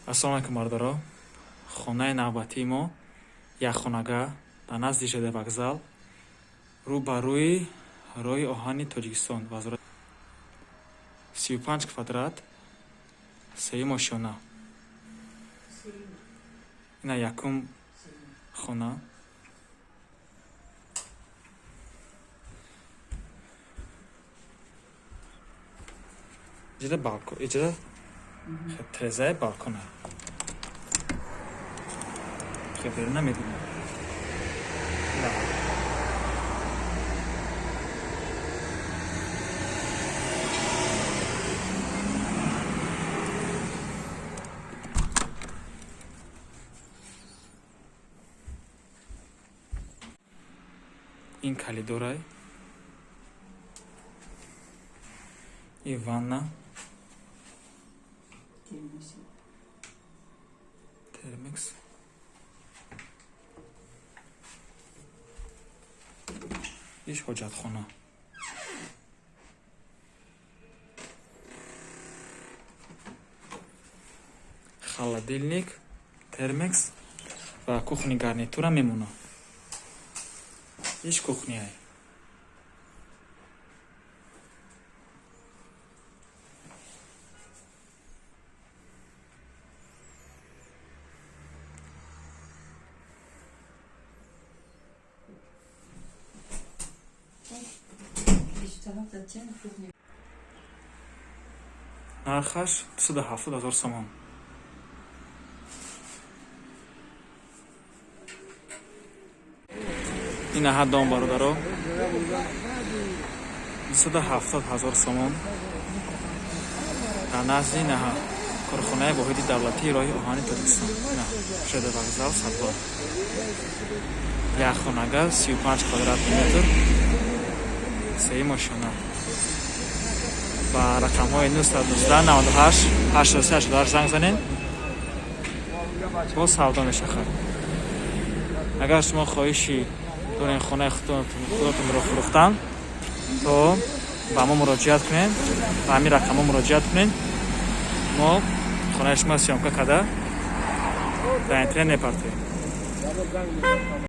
Ассалому алайкум, бародаро. Хонаи навбатии мо якхонага дар назди ЖД вокзал, рӯ ба рӯи роҳи оҳани Тоҷикистон, вазорат, 35 квадрат, сеюм ошёна. Ина якум хона. Иҷода балкон, иҷода тирезаи балкона. Хел берун намебинам. На. Ин коридорай. И ванна. Термекс. Иш ҳоҷатхона. Холодильник, термекс ва кухни гарнитура мемонад. Иш кухняй. Нархаш 270 000 сомон. Ина ҳаддон, бародаро, 270 000 сомон дар назди наҳа корхонаи воҳиди давлатии роҳи оҳани Тоҷикистон, ина ЖД вокзал, Садбар, якхонага, 35 квадратный метр, сеюм ошёна. Ба рақамҳои 919 98 83 88 занг занед, боз савдо мешавад. Агар шумо хоҳиши дорем хонаи худатонро фурӯхтан, то ба мо муроҷиат кунед, ба ҳамин рақамҳо муроҷиат кунед. Мо хонаи шумо съёмка карда, дар интернет мепартоем.